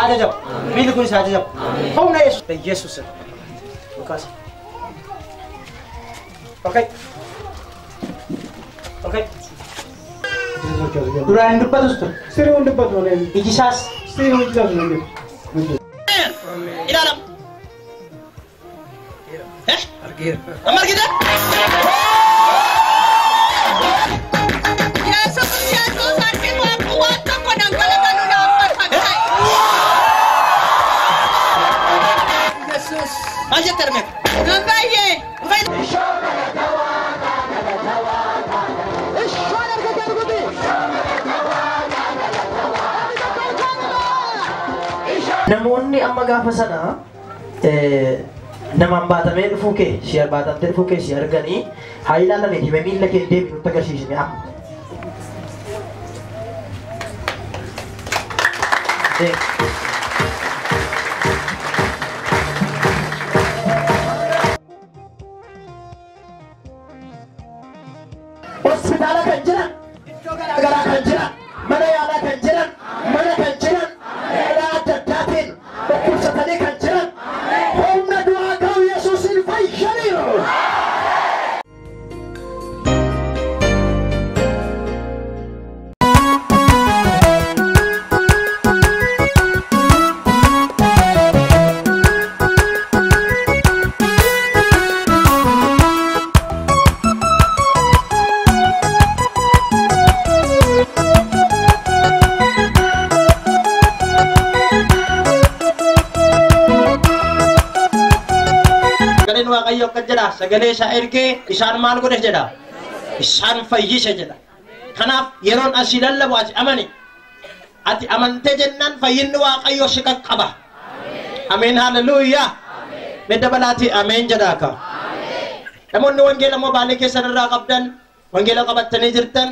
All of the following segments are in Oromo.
Ajajabu. Miilli kunis ajajabu. Humna Yesuus. Yesuus. Lukaas. Okay. Okay. Duraan hin dubbatus ture. Sirrii hin dubbatu malee. Iji isaas. Sirrii hojii isaas hin jiru. Ilaalam. Argeera. Amma argite? Yesuus Yesuus harki waan tokko dhangala'aa nu dhaabbatan ta'e. Yesuus. Maal jette armeef? Nan baay'ee. Namoonni amma gaafa sana namaan baatamee dhufuu kee si baatamtee dhufuu kee si arganii haa ilaalanii hime miilla kee deemi nutti agarsiisne amma. Hospitaala kan jiran, iddoo garaagaraa kan jiran, mana yaalaa kan jiran, mana kan jiran, karaa adda addaatiin dhukkubsatanii kan jiran, humna du'aa ga'u Yesuusiin fayyaniiru. Sagaleen Waaqayyo akka jedha sagalee isaa ergee isaan maal godhe jedha isaan fayyise jedha. Kanaaf yeroon asii lallabu ati amani. Ati amantee jennaan fayyinni Waaqayyo si qaqqaba. Ameen hallelujaa. Mee dabalaati ameen jedhaa ka. Namoonni wangeela immoo baalee keessan irraa qabdan wangeela qabattanii jirtan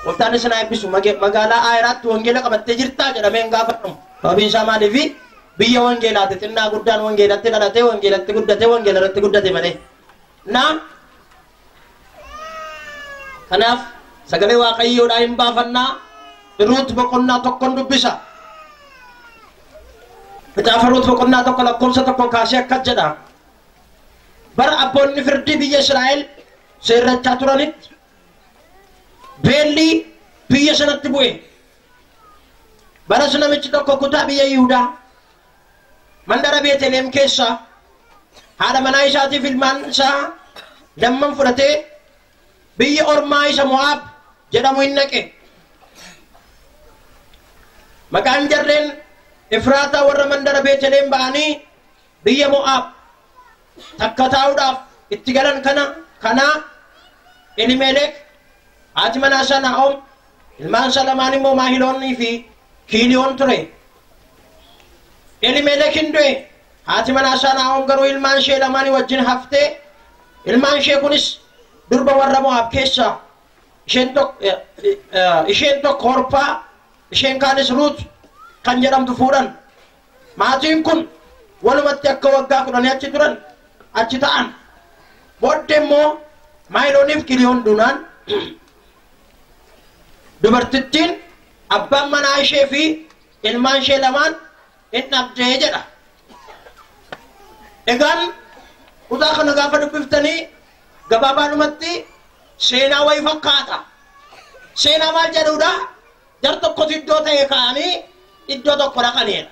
gooftaan isin haa eebbisu. Magaalaa Ayiraatti wangeela qabattee jirtaa jedhamee hin gaafatamu. Sababiin isaa maaliifi biyya wangeelaati xinnaa guddaan wangeelatti dhalatee wangeelatti guddatee wangeela irratti guddate malee. Naa kanaaf sagalee Waaqayyoodhaa hin baafannaa. Ruut boqonnaa tokkoon dubbisa. Macaafa Ruut boqonnaa 1 lakkoofsa 1 kaasee akkas jedha. Bara abboonni firdii biyya Israa'el seerrachaa turanitti beelli biyya sanatti bu'e. Baras namichi tokko kutaa biyya Yihudaa mandara Beeteleem keessa haadha manaa isaatiif ilmaan isaa lamman fudhatee biyya ormaa isa Mo'aab jedhamu hin naqe. Maqaan jarreen Efraataa warra mandara Beeteleem ba'anii biyya Mo'aab takka taa'uudhaaf itti galan kana Elimelek haati manaa isaa Naa'om ilmaan isaa lamaan immoo Maahiloonnii fi Kiiliyoon ture. Elimelek hin du'e. Haati manaa isaa Naa'om garuu ilmaan ishee lamaanii wajjin haftee ilmaan ishee kunis durba warra Mo'aab keessaa isheen tokko Horpaa isheen kaanis Ruut kan jedhamtu fuudhan. Maatiin kun walumatti akka waggaa 10 achi turan achi ta'an. Booddee immoo Maahilooniif Kiliyoon duunaan dubartittiin abbaan manaa ishee fi ilmaan ishee lamaan hin dhabdee jedha. Egaan kutaa kana gaafa dubbiftanii gabaabaadhumatti seenaa wayii fakkaata. Seenaa maal jedhuudha? Jar tokkotu iddoo ta'e ka'anii iddoo tokko dhaqaniidha.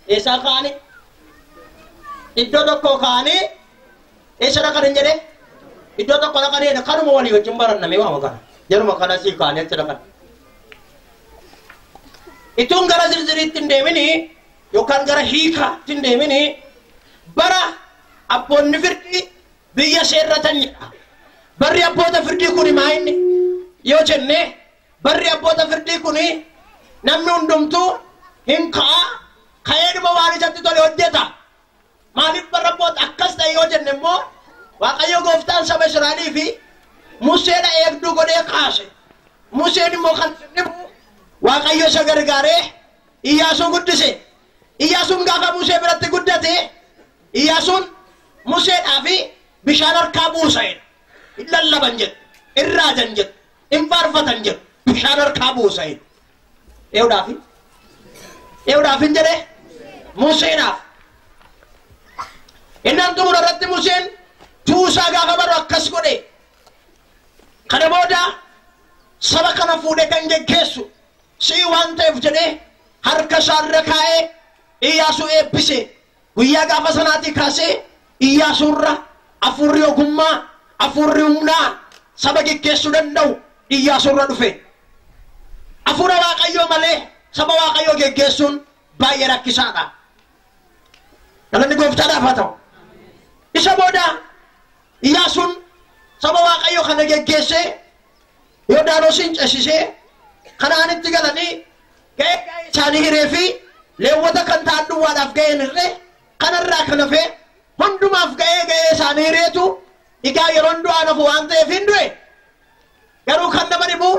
Eessaa ka'anii? Iddoo tokko ka'anii eessa dhaqan hin jedhee? Iddoo tokko dhaqaniidha. Kanuma walii wajjin barannamee waama kana. Jaruma kana sii ka'anii achi dhaqan. Ituun gara zirziriitti hin deemini yookaan gara hiikaatti hin deemini bara abboonni firdii biyya seerratan jedha. Barri abboota firdii kuni maa inni yoo jenne barri abboota firdii kuni namni hundumtuu hin ka'a ka'eedhuma waan isatti tole hojjeta. Maaliif barra abboota akkas ta'e yoo jenne immoo Waaqayyo gooftaan saba Israa'elii fi Museedha eegduu godhee kaase. Museen immoo kan dhibu Waaqayyo isa gargaaree Iyyaasuu guddise. Iyyaasuun gaafa Musee biratti guddate Iyyaasuun Museedhaa fi bishaan harkaa buusa jedha. Hin lallaban jedhu, hin raajan jedhu, hin faarfatan jedhu, bishaan harkaa buusa jedhu. Eewudhaa fi Eenyuudhaaf hin jedhe? Museedhaaf. Innaan xumura irratti Museen tuusaa gaafa baru akkas godhe. Kana booda saba kana fuudhee kan geggeessu si'i waan ta'eef jedhee harka isaarra kaa'ee Iyyaasuu eebbise. Guyyaa gaafa sanaatii kaasee Iyyaasuurra hafuurri ogummaa, hafuurri humnaa saba geggeessuu danda'u Iyyaasuurra dhufe. Hafuura Waaqayyoo malee saba Waaqayyoo geggeessuun baay'ee rakkisaadha. Galanni gooftaadhaaf haa ta'u. Isa booda Iyyaasuun saba Waaqayyoo kana geggeessee Yordaanosiin ceesisee Kanaanitti galanii ga'ee ga'ee isaanii hiree fi Leewwota kan ta'an duwwaadhaaf ga'een hirree kanarraa kan hafe hundumaaf ga'ee ga'ee isaanii hireetu egaa yeroon du'aan hafu waan ta'eef hin du'e. Garuu kan nama dhibu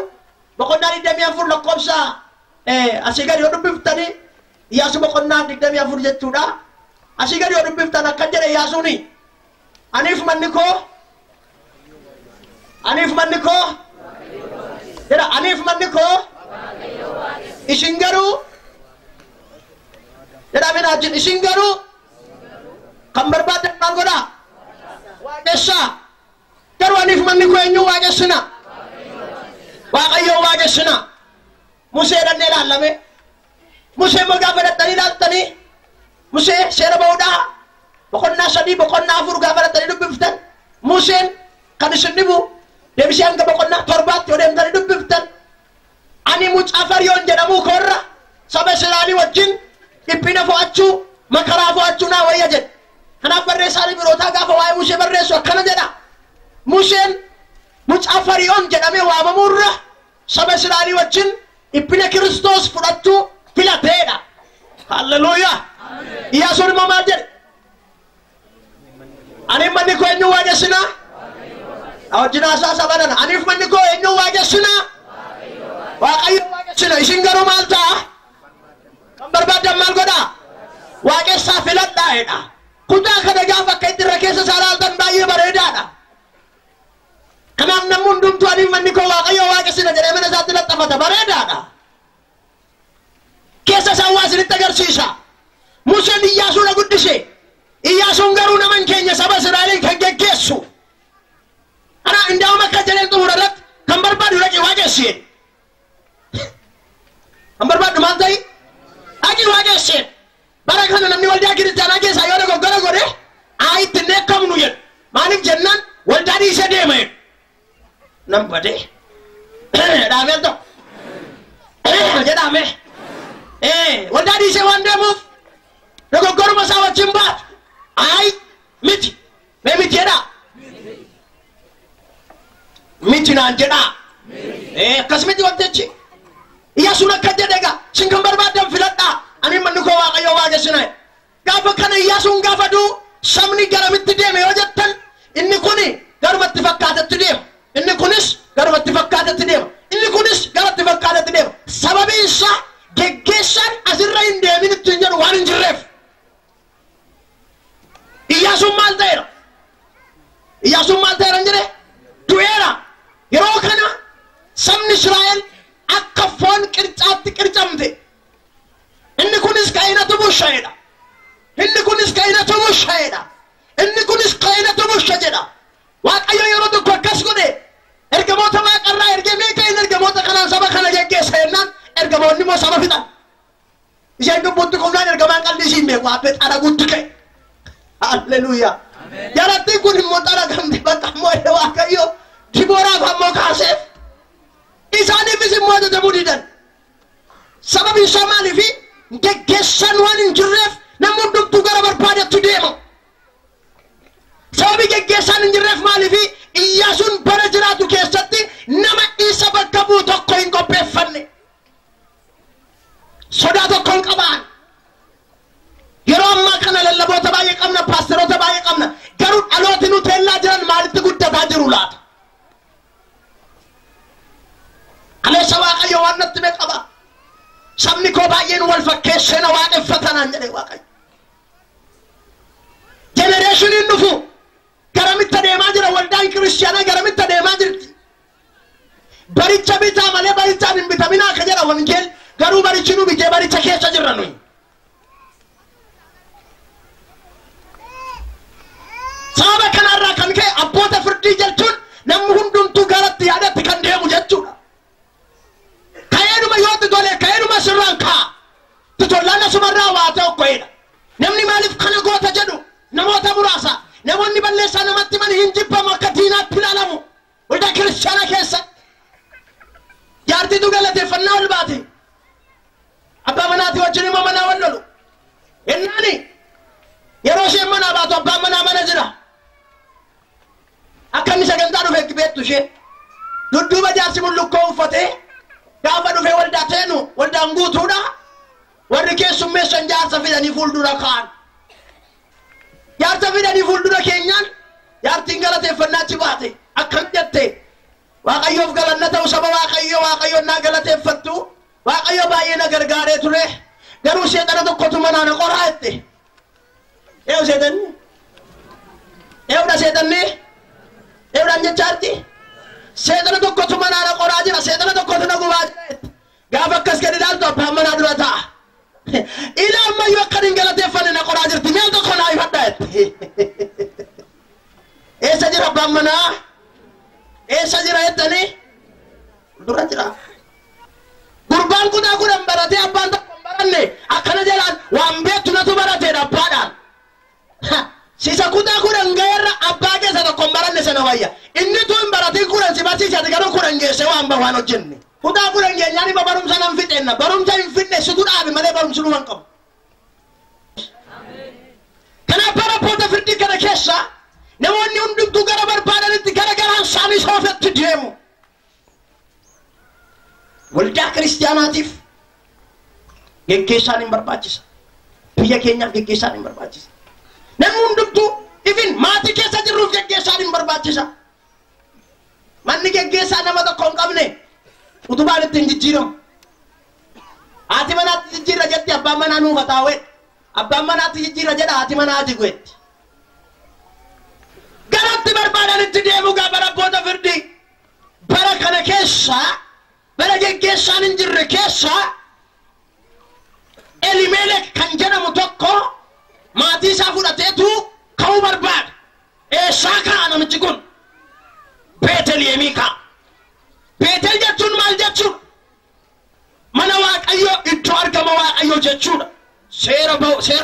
boqonnaa 24 lakkoofsa asii gadi yoo dubbiftanii Iyyaasuu boqonnaa 24 jechuudha. Asii gadi yoo dubbiftan akkan jedhe Iyyaasuuni aniif manni koo aniif manni koo jedha aniif manni koo isin garuu jedha mina wajjin isin garuu kan barbaadan maal godhaa? Waaqessaa. Garuu aniif manni koo eenyuun waaqessina? Waaqayyoon waaqessina. Musee dhannee ilaallame. Musee immoo gaafa dhaqxanii ilaaltanii Musee seera ba'uudhaa boqonnaa 3 boqonnaa 4 gaafa dhaqxanii dubbiftan Museen kan isin dhibu deebisee hanga boqonnaa 7tti yoo deemtanii dubbiftan ani mucaa Fariyoon jedhamuu koorra saba Israa'elii wajjin dhiphina fo'achuu makaraa fo'achuu naa wayya jedhe. Kanaaf barreessaan Ibrootaa gaafa waa'ee Musee barreessu akkana jedha. Museen mucaa Fariyoon jedhamee waamamuurra saba Israa'elii wajjin dhiphina Kiristoos fudhachuu filateedha. Halleluuyaa. Iyyaasuun immoo maal jedhe? Ani manni koo eenyuun waaqessinaa? Wajjin haasaa saba nana. Aniif manni koo eenyuun waaqessinaa? Waaqayyo waaqessina. Isin garuu maal ta'a? Kan barbaaddan maal godhaa? Waaqessaa filadhaa jedha. Kutaa kana gaafa akka itti irra keessa isaa ilaaltan baay'ee bareedaadha. Kanaaf namni hundumtuu aniif manni koo Waaqayyo waaqessina jedhee mana isaatti laxxafata. Bareedaadha. Keessa isaa waa isinitti agarsiisa. Museen Iyyaasuudha guddise. Iyyaasuun garuu nama hin keenya saba Israa'eliin kan geggeessu. Ana indaa'uma akka jedheen xumura irratti kan barbaadu dhaqi waaqessi. Kan barbaadu maal ta'i? Dhaqi waaqessi. Bara kana namni waldaa kiristaanaa keessaa yoo dogoggora godhe haa itti hin dheekkamnu jedhu. Maaliif jennaan waldaa dhiisee deema jedhu. Nam badee. Dhaamee al tokko. Jedhaame. Waldaa dhiisee waan deemuuf dogoggoruma isaa wajjin baatu. Ayi miti. Mee miti jedhaa. Miti naan jedhaa. Akkas miti wantichi. Iyyaasuun akka jedhe egaa isin kan barbaaddan filadhaa. Ani manni koo Waaqayyo waaqessina. Gaafa kana Iyyaasuun gaafa du'u sabni garamitti deeme yoo jettan inni kuni garumatti fakkaatetti deema. Inni kunis garumatti fakkaatetti deema. Inni kunis garatti fakkaatetti deema. Sababiin isaa geggeessaan asirra hin deemin ittiin jedhu waan hin jirreef. Iyyaasuun maal ta'eera? Iyyaasuun maal ta'eera hin jedhe? Du'eera. Yeroo kana sabni Israa'el akka foon qircaatti qircamte. Inni kunis kainatu bushaa'edha. Inni kunis kainatu bushaa'edha. Inni kunis kainatu busha jedha. Waaqayyo yeroo tokko akkas godhe ergamoota waaqarraa ergee meeqa inni ergamoota kanaan saba kana geggeessa jennaan ergamoonni immoo saba fixan. Isheen dubbutti kufnaan ergamaan qalbii ishii hin beeku abbee xaraguutti ka'e. Halleluuyaa. Jalattiin kun immoo xaragamte bakka immoo Waaqayyo Dibooraaf ammoo kaaseef. Isaaniifis immoo ajajamuu didan. Sababiin isaa maaliifi geggeessan waan hin jirreef namni hundumtuu gara barbaadetti deema. Sababii geggeessaan hin jirreef maaliifi Iyyaasuun bara jiraatu keessatti nama isa bakka bu'u tokko hin qopheeffanne. Sodaa tokko hin qabaan. Yeroo ammaa kana lallaboota baay'ee qabna, paasteroota baay'ee qabna. Garuu dhalooti nu teellaa jiran maalitti guddataa jiru laata? Kaleessa Waaqayyo waan natti hime qaba. Sabni koo baay'een wal fakkeessee na waaqeffatanaan jedhe Waaqayyo. Jenereeshiniin dhufu garamitti adeemaa jira? Waldaan kiristiyaanaa garamitti adeemaa jirti? Baricha bitaa malee barichaan hin bitaminaa akka jedha wangeel. Garuu barichi nu bitee baricha keessa jirra nuyi. Sababa kanarraa kan ka'e abboota firdii jechuun namni hundumtuu garatti yaadatti kan deemu jechuudha. Ka'eedhuma yoo tole ka'eedhuma sirraan ka'a. Tollaan asumarraa waa ta'u qo'eedha. Namni maaliif kana goota jedhu namoota muraasa. Namoonni balleessaa namatti mani hin jibbamu akka diinaatti ilaalamu. Waldaa kiristaanaa keessa. Jaartiitu galateeffannaa ol baate. Abbaa manaatii wajjin immoo manaa wal lolu. Innaani yeroo isheen manaa baatu abbaan manaa mana jira. Akka inni sagantaa dhufe beektu ishee. Dudduuba jaarsi mullukkoo uffatee gaafa dhufee waldaa seenu waldaan guutuudha. Warri keessummeessan jaarsa fidanii fuuldura kaa'an. Jaarsa fidanii fuuldura keenyaan jaartiin galateeffannaachi baate akkam jette Waaqayyoof galanna ta'u saba Waaqayyo Waaqayyoon naa galateeffattu Waaqayyo baay'ee na gargaaree ture garuu seexana tokkotu manaa na qoraa jette. Eewu seexanni? Eewudha seexanni? Eewudhaan jechaarti? Seexana tokkotu manaa na qoraa jira seexana tokkotu na gubaa jira jette. Gaafa akkas gadi ilaaltu abbaan manaa dura taa'a. Ila ammayyuu akkan hin galateeffanne na qoraa jirti mi'a tokko naa ifadha jette. Eessa jira abbaan manaa? Eessa jira jettanii? Dura jira. Gurbaan kutaa kudhan baratee abbaan tokko hin baranne akkana jedhaan waan beektu natu barateedha abbaadhaan. Sisa kutaa kudhan ga'eerra abbaa keessa tokko hin baranne sana wayya. Inni tu hin baratiin kudhan si barsiise ati garuu kudhan geesse waan bahu waan hojjenne. Kutaa kudhan geenyaan ima barumsa nan fixeenna. Barumsa hin fixne situ dhaabe malee barumsi dhuma hin qabu. Kanaaf bara abboota firdii kana keessa namoonni hundumtuu gara barbaadanitti gara garaan isaanii soofetti deemu. Waldaa kiristaanaatiif geggeessaan hin barbaachisa. Biyya keenyaaf geggeessaan hin barbaachisa. Namni hundumtuu ifin maatii keessa jirruuf geggeessaan hin barbaachisa. Manni geggeessaa nama tokko hin qabne utubaan ittiin jijjiiramu. Haati manaatti jijjiirra jetti abbaan manaa nuufa taa'ee. Abbaan manaatti jijjiirra jedha haati manaa ati goetti. Garatti barbaadanitti deemu gaafa abboota firdii. Bara kana keessa bara geggeessaan hin jirre keessa Elimelek kan jedhamu tokko maatii isaa fudhateetu ka'uu barbaada. Eessaa ka'a namichi kun? Beeteliyeemii ka'a. Beetel jechuun maal jechuudha? Mana Waaqayyoo iddoo argama Waaqayyoo jechuudha. Seera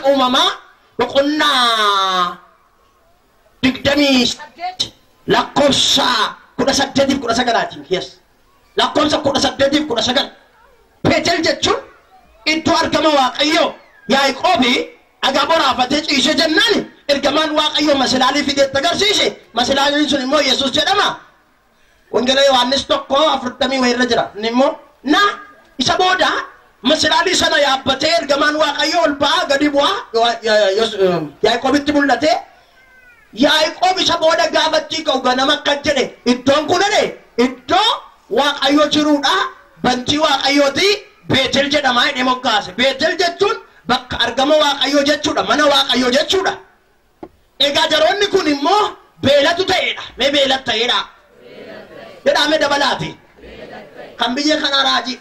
uumamaa boqonnaa 28 lakkoofsa 18 19 yes. Lakkoofsa 18 19. Beetel jechuun iddoo argama Waaqayyoo. Yaaqoobi dhagaa boraafatee ciisee jennaan ergamaan Waaqayyoo masilaalii fideetti agarsiise. Masilaaliin sun immoo Yesuus jedhama. Wangeela Yohaannis 1:40 wayirra jira. Inni immoo na isa booda masilaalii sana yaabbatee ergamaan Waaqayyoo ol ba'aa gadi bu'aa Yaaqoobitti mul'ate. Yaaqoob isa booda gaafachii ka'u ganama akkas jedhe iddoon kun jedhe iddoo Waaqayyoo jiruudha. Bantii Waaqayyooti Beetel jedhama jedhee moggaase. Beetel jechuun bakka argama Waaqayyoo jechuudha. Mana Waaqayyoo jechuudha. Egaa jaroonni kun immoo beelatu ta'eedha. Mee beelatu ta'eedha? Jedhaa mee dabalaati. Kan biyya kanaa raajii.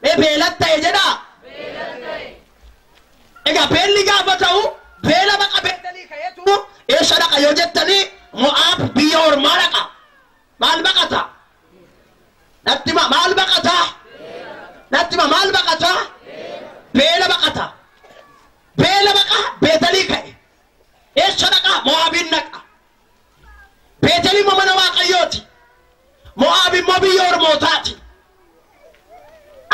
Mee beelatu ta'e jedhaa? Egaa beelli gaafa ta'u beela baqa Beetelii ka'eetu eessa dhaqa yoo jettanii Mo'aab biyya ormaa dhaqa. Maal baqata? Natti hima maal baqata? Natti hima maal baqata? Beela baqata. Beela baqa Beetelii ka'e. Eessa dhaqa? Mo'aabiin dhaqa. Beetelii immoo mana Waaqayyooti. Mo'aab immoo biyya ormootaati.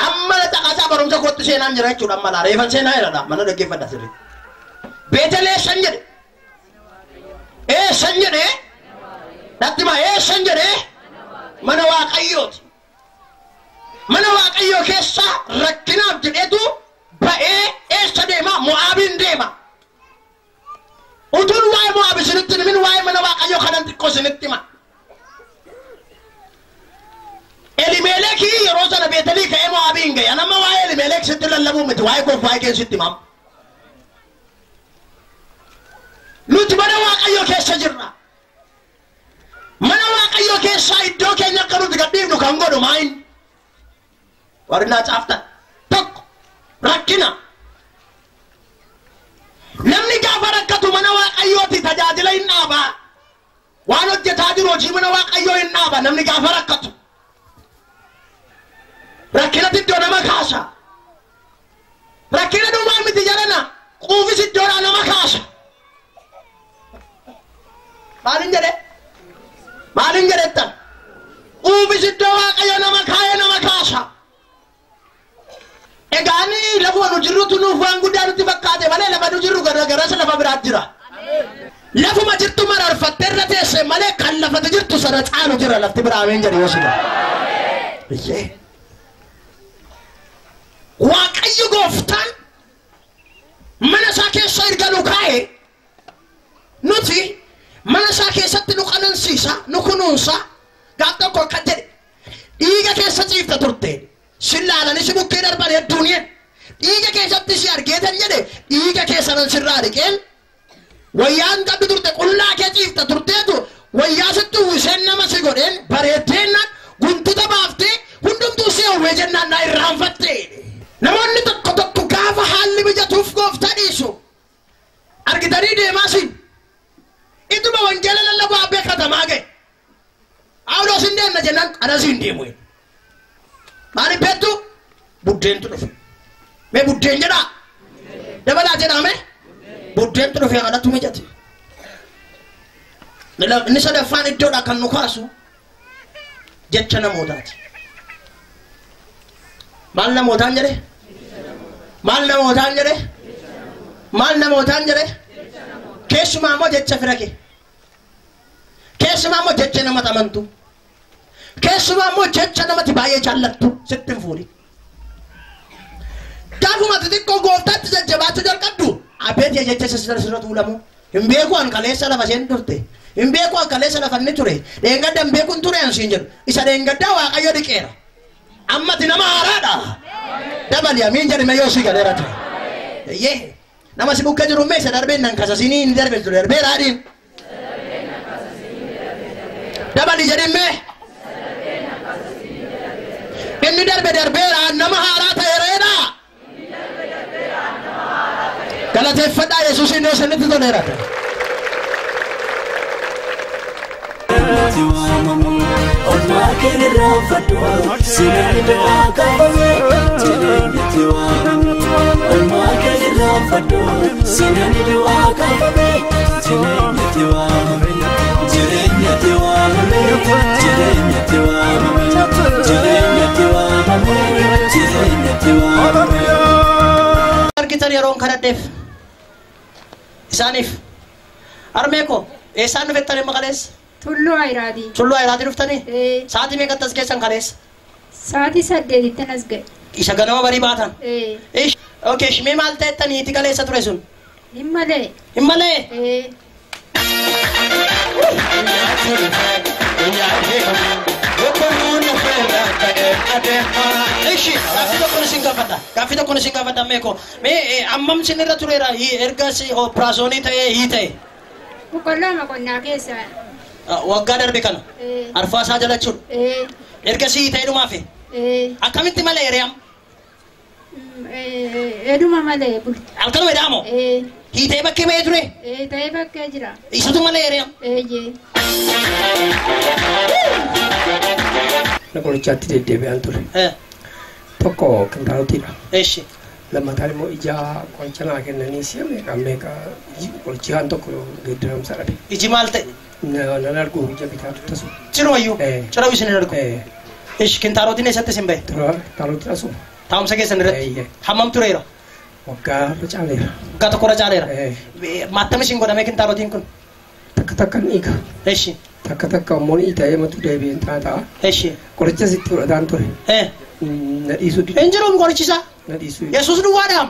Amma caqasaa barumsa kootti seenaan jira jechuudha amma laa reefan seenaa jira mana dhaggeeffadha sirriitti. Beetel eessan jedhe? Eessan jedhe? Natti hima eessan jedhe? Mana Waaqayyooti. Mana Waaqayyoo keessa rakkinaaf jedheetu ba'ee eessa deema? Mo'aabiin deema. Utuun waa'ee Mo'aab isinitti himin waa'ee mana Waaqayyoo kanan xiqqoo isinitti hima. Elimeleki yeroo sana Beetelii ka'ee Mo'aabiin ga'e. Ani amma waa'ee Elimelek sitti lallabuu miti waa'ee koof waa'ee kee sitti himama. Nuti mana Waaqayyoo keessa jirra. Mana Waaqayyoo keessaa iddoo keenya akka nuti gadhiifnu kan godhu maayin? Warri naa caaftan tokko rakkatu mana Waaqayyooti tajaajila hin dhaaba. Waan hojjetaa jiru hojii mana Waaqayyoo hin dhaaba namni gaafa rakkatu. Rakkinatti iddoo nama kaasa. Rakkina dhumaa miti jedhana quufis iddoodhaa nama kaasa. Maalin jedhe? Maalin jedhettan? Quufis iddoo Waaqayyo nama kaa'ee nama kaasa. Egaani lafuma nu jirrutu nuuf waan guddaa nutti fakkaate malee lafa nu jirru garagaras lafa biraat jira. Lafuma jirtu mararfattee irra teesse malee kan lafati jirtu sana caalu jira lafti biraa ameen jedhe yoo sila. Iyyee. Waaqayyo gooftaan mana isaa keessa erga nu kaa'e nuti mana isaa keessatti nu qanansiisa nu kunuunsa gaaf tokko akka jedhe dhiiga keessa ciifta turte si laalanii si bukkee darban hedduun dhiiga keessatti si argeetan jedhe dhiiga keessa nan sirraa dhiqeen wayyaan qabdu turte qullaa kee ciifta turteetu wayyaa sitti uwwiseen nama si godheen bareeddeennan guntuta baaftee hundumtuu si hawwee jennaan na irraanfatte. Namoonni tokko tokko gaafa haalli mijatuuf gooftaa dhiisu argitanii deemaa siin ituma wangeela lallabaa abbee katamaa ga'e Phaawulos hin deemna jennaan anas hin deemu. Maaliif beektu? Buddeentu dhufe. Mee buddeen jedhaa? Dabalaa jedhaa mee? Buddeentu dhufe kanatti mijate. Inni sadaffaan iddoodhaa kan nu kaasu jecha namootaati. Maal namootaan jedhe? Maal namootaan jedhe? Maal namootaan jedhe? Keessumaa immoo jecha fira kee. Keessumaa immoo jecha nama amantu. Keessumaa immoo jecha namatti baay'ee jaallattu sitti hin fuudhin. Gaafuma xixiqqoo gooftaatti jajjabaachuu jalqabdu abeet jecha sirra tuulamu. Hin beeku an kaleessa lafa isheen turte. Hin beeku an kaleessa lafa inni ture. Dheengadda hin beeku hin ture an siin jedhu. Isa dheengaddaa Waaqayyo dhiqeera. Ammati nama haaraadha. Dabali amiin jedhame yoo si galeera ture. Eeyyee. Nama si bukkee jiru mee isa darbeen nan kasasinii inni darbee ture darbeera adiin. Dabali jedhin mee. Inni darbe darbeera nama haaraa ta'eereedha. Galateeffadhaa Yesuusin yoo isinitti toleera ta'e. Argitan yeroon kadhadheef isaaniif harmee koo eessaan dhufettanii maqaleessa? Tulluu Ayiraatii. Tulluu Ayiraatii dhuftanii? Sa'aatii meeqatti as geessan kaleessa? Sa'aatii 8tti as ga'e. Isa ganama barii baatan? Okay, shimee maal ta'ettanii itti kaleessa ture sun? Hin malee. Hin malee? Ishi, gaaffii tokkoon isin gaafadha. Gaaffii tokkoon isin gaafadha meekoo. Mee ammam isin irra tureera erga operaasyoonii ta'ee hii ta'e? Boqqolloo qonnaa keessa. Waggaa darbe kana? Arfaasaa jala jechuudha? Erga sii ta'e dhumaafe? Akkamitti malee hiriyaam? Eduma malee bulti. Halkanuma edaamoo? Hiitee bakkee ba'ee ture? Ta'ee bakkee jira. Isatu malee hiriyaam? Eeyyee. Qorichaatti deddeebi'aan ture. Tokko kintaarotiidha. Eshi. Lammataan immoo ija qoricha naa kennanii si'a meeqa meeqa qorichaan tokko geeddaramsa dhabe. Iji maal ta'e? Nan argu ija bitaatu tasu. Cirumayyuu? Ciruu isin hin argu? Eshi kintaarotiin eessatti isin ba'e? Kintaarotiin asuma. Taa'umsa keessan irratti? Hammam tureera? Waggaa irra caaleera. Waggaa tokko irra caaleera? Maattam isin godhame kintaarotiin kun? Takka takka ni hiika. Eshi. Takka takka immoo ni ta'ee matu deebiin ta'a. Eshi. Qoricha sitti fudhataan ture. Na dhiisuu dide. Hin jiruun qorichisaa? Na dhiisuu dide. Yesuus duwwaadhaam.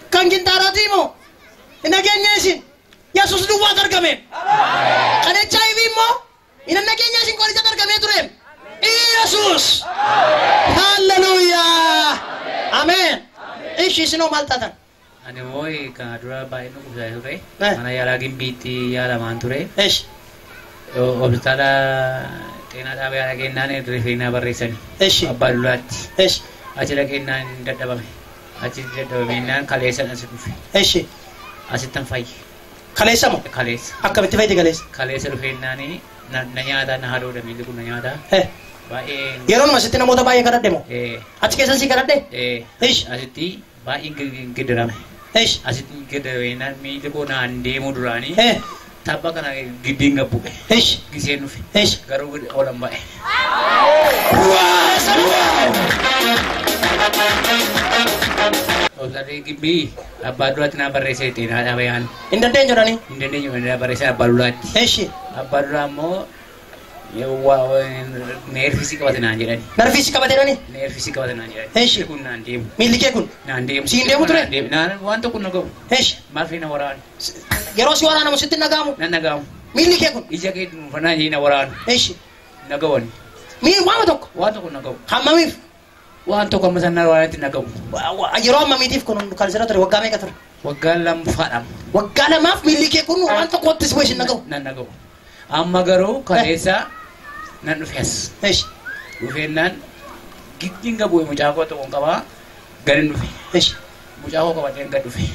Kan kintaarotii moo? Hin dhageenye isin. Yesuus duwwaatu argame. Kan HIV immoo hin dhageenye isin qorichatu argamee ture. Yesuus. Halleluuyaa. Ameen. Ishi isinoo maal taatan? Ani immoo kana dura baay'ee nu qubsaa ture. Mana yaalaa Gimbiitti yaalamaan ture. Eshi. Hospitaala Xeenaa Xaabiyaa dhaqeennaan rifeenaa barreessani. Eshi. Abbaa Lulaatti. Eshi. Achi dhaqeennaan dadhabame. Achi dadhabameenaan kaleessan as dhufe. Eshi. Asittan fayye. Kaleessa moo? Kaleessa. Akkamitti fayyite kaleessa? Kaleessa dhufeennaani na nyaata na hadoodha miilli kun na nyaata. Baay'ee. Yeroon asitti namoota baay'ee kadhadhe moo? Achi keessan si kadhadhe? Ish. Asitti baay'ee gidirame. Ish. Asitti gidirameenaan miilli koo naan deemu duraanii. Tabba kana giddiin gabbu'e. Ish. Giseen dhufe. Ish. Garuu olan ba'e. Obsarri gibbii abbaa duraatti naa barreessee xeenaa dhabayaan. Hin dandeenyu jedhanii? Hin dandeenyu naa barreessee abbaa duraatti. Ishi. Abbaa duraa immoo neerfisii qabate naan jedhani. Nerfisii qabate jedhani? Neerfisii qabate naan jedhani. Ishi. Kun naan deemu. Miilli kee kun? Naan deemu. Siin deemu ture? Naan waan tokko na gahu. Ishi. Maal na waraanu. Yeroo si waraanamu sitti hin dhaga'amu? Nan dhaga'amu. Miilli kee kun? Ija kee dhuunfanaa na waraanu. Ishi. Na gawan. Miilli waan tokko? Waan tokko na gahu. Hammamiif? Waan tokko amma sanaa waraanatti na gahu. Yeroo hammamiitiif kun kan sirra ture waggaa meeqa ture? Waggaa lamfaadha. Waggaa lamaaf miilli kee kun waan tokkotti si hin dhaga'u? Nan dhaga'u. Amma garuu kaleessa nan dhufe as. Ishi. Dhufeennaan giddiin gabu'e mucaa koo tokkoon qabaa gadi dhufe. Ishi. Mucaa koo qabadheen gad dhufe.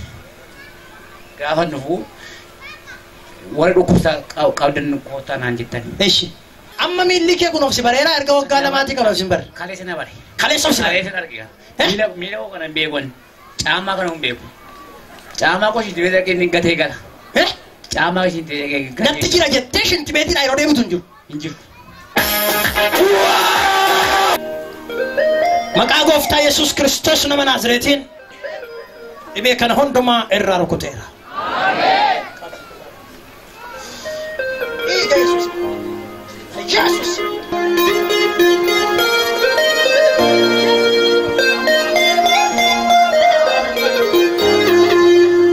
Gaafa dhufu warra dhukkubsaa qabdan koottaa naan jettan. Ishi. Amma miilli kee kun of si bareera erga waggaa lamaatii kan of si bare. Kaleessa na bare. Kaleessa of si bare. Kaleessa argina. Miila koo kana hin beeku. Caamaa kana hin beeku. Caamaa koo shinti beetii dhaqee gatee gala. Caamaa shinti beetii gatee. Natti jira jettee shinti beetii yeroo deemtu hin jiru. Hin jiru. Maqaa gooftaa Yesuus Kiristoos nama Naazreetiin dhibee kana hundumaa irraa rukuteera. Dhiiga Yesuus. Yesuus.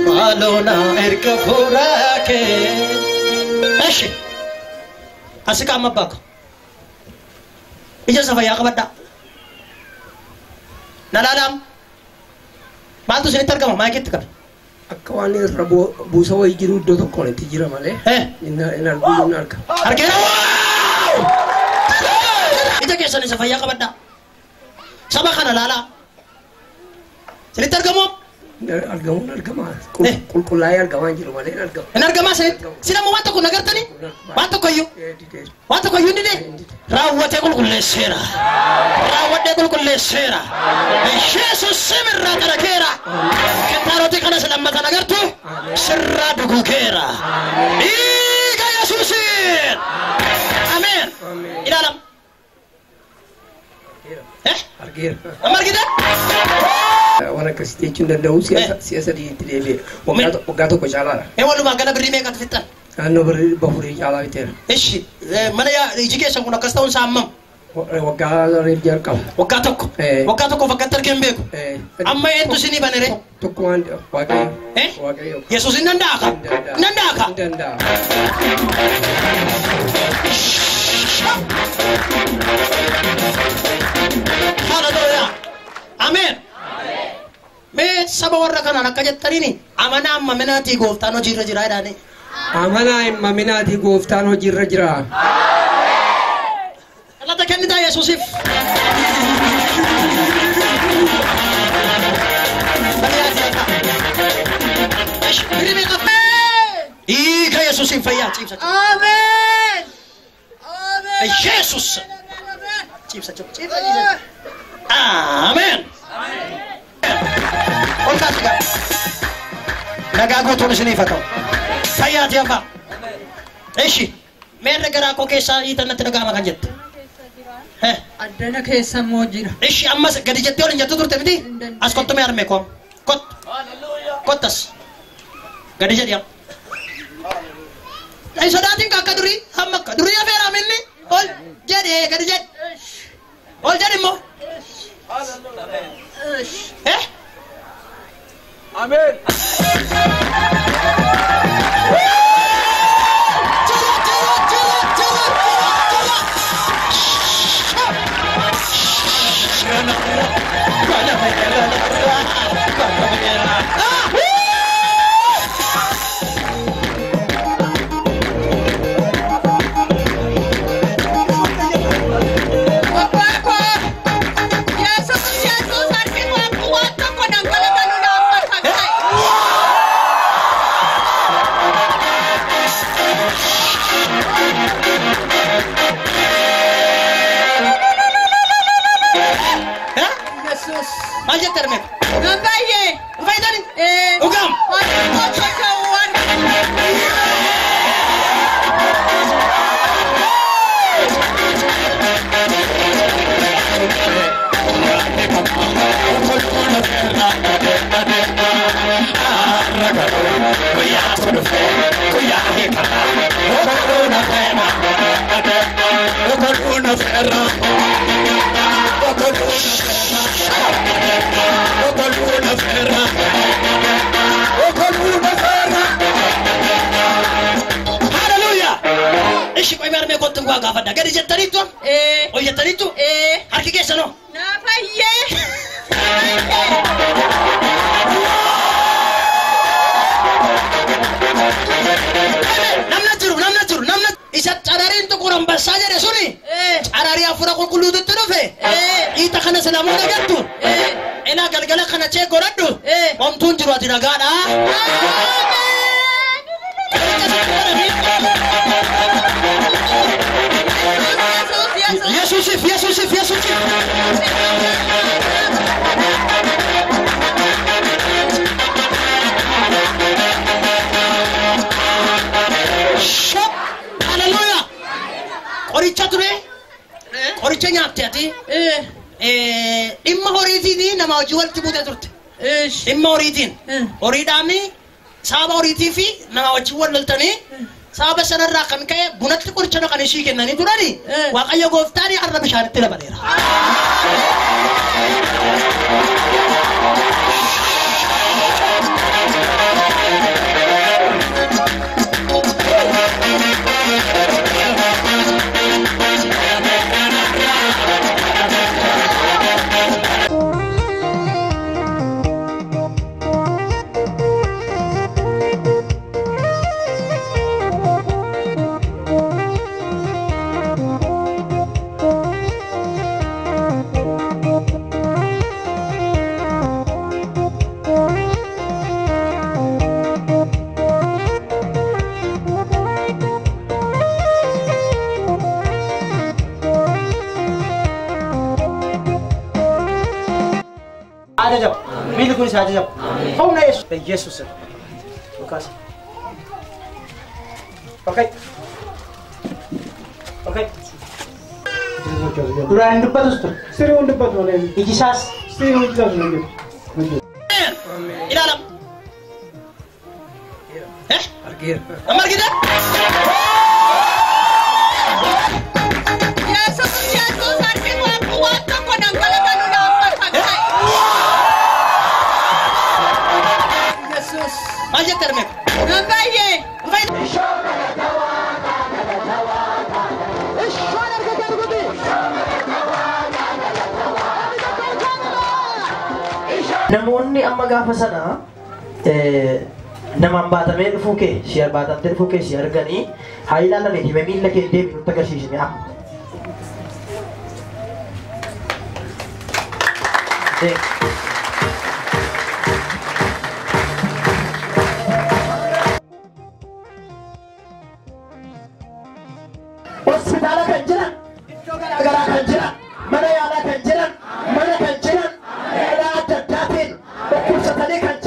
Maaloo erga fuula kee. Eshi. Asi qaama abbaa koo. Ija isa fayyaa qabadhaa. Na laalaam. Maaltu isinitti argama? Maayikitti qabi. Akka waan irra buusa wayii jiru iddoo tokkoon itti jira malee. Hin argu hin arga. Argeera! Ija keessan isa fayyaa qabadhaa. Saba kana laalaa. Isinitti argamu? Argamuun argama. Qulqullaa'ee argamaa hin jiru malee hin argamu. Hin argamaa isinitti? Sin ammoo waan tokko nagartanii? Waan tokko iyyuu? Waan tokko iyyuu hin didee? Raawwatee qulqulleesseera. Raawwadhee qulqulleesseera. Yesuus simirraa xarageera. Kentaarotii kanas lammata nagartu sirraa dugugeera. Dhiiga Yesuusiin. Ameen. Ilaalam. Argeera. Amma argite? Waan akkasitti jechuun danda'u si'a sadiitti deebi'e. Waggaa tokko caalaadha. Walumaa gala birrii meeqatu fixxan? Naannoo birrii 400 caalaa biteera. Ishi mana iji keessan kun akkas ta'uun isaa hammam? Waggaa reef jalqaba. Waggaa tokko? Waggaa tokkoof akkatti argee hin beeku. Amma eentu isinii banere? Tokko waan Waaqayyo. Waaqayyo. Yesuus hin danda'a ka? Hin danda'a ka? Hin danda'a. Hallelujah. Ameen. Mee saba warra kanaan akka jettaniini amanaa amma minaatii gooftaan hojiirra jira jedhaanii. Amanaa imma minaatii gooftaan hojiirra jira. Galata kennitaa Yesuusiif. Dhiiga Yesuusiin fayyaa ciibsa. Ameen. Yesuus. Ciibsa ciibsa ciibsa. Ameen. Ol kaasi gaa. Nagaa guutuun isiniif haa ta'u. Fayyaati hafaa. Ishi meerre garaa koo keessaa hiitan natti dhaga'ama kan jette. Addana keessa immoo jira. Ishi ammas gadi jettee ol hin jettu turte miti? As kottu mee harmee koo. Kottu. Kottas. Gadi jedhi amma. Hin sodaatin akka durii hamma akka durii hafeera minni ol jedhee gadi jedhi. Ol jedhi immoo. Ameen. Yesuus Yesuus harki waan tokko dhangala'aa nu laaffata. Hallelujah. Ishi qoy barmee kottu waa gaafadha. Gadi jettaniittu? Ol jettaniittu? Harki keessanoo? Naa fayyee. Namna jiru, namna jiru, namna isa carariin tuqur ambassaa jedhe suni cararii hafuura qulqulluututti dhufe dhiita kana silaamoo dhagattu ilaa galgala kana chee godhadhu homtuun jiru ati nagaadha. Yesuusif, Yesuusif, Yesuusif. Hallelujah. Qoricha ture. Qoricha nyaatte ati. Dhimma horiitiin nama hojii walitti buutee turte. Dhimma horiitiin. Horiidhaan sababa horiitii fi nama hojii wal loltanii sababa sanarraa kan ka'e bunatti qoricha naqanii ishii kennanii turani. Waaqayyo gooftaan har'a bishaanitti dabaleera. Ajajab. Miilli kunis ajajab. Humna Yesuus. Yesuus. Lukaas. Okay. Okay. Duraan hin dubbatus ture. Sirrii hin dubbatu malee. Iji isaas. Sirrii hojjetu malee. Ilaalam. Argeera. Amma argite? Yesuus Yesuus harki waan tokko dhangala'aa laaffatan ta'e. Yesuus. Maal jette harmee? Nan fayyee. Namoonni amma gaafa sana namaan baatamee dhufuu kee si baatamtee dhufuu kee si arganii haa ilaalame hime miilla kee deemi nutti agarsiisne amma. Hospitaala kan jiran, iddoo garaagaraa kan jiran, mana yaalaa kan jiran, mana kan jiran, yaalaa adda addaatiin dhukkubsatanii kan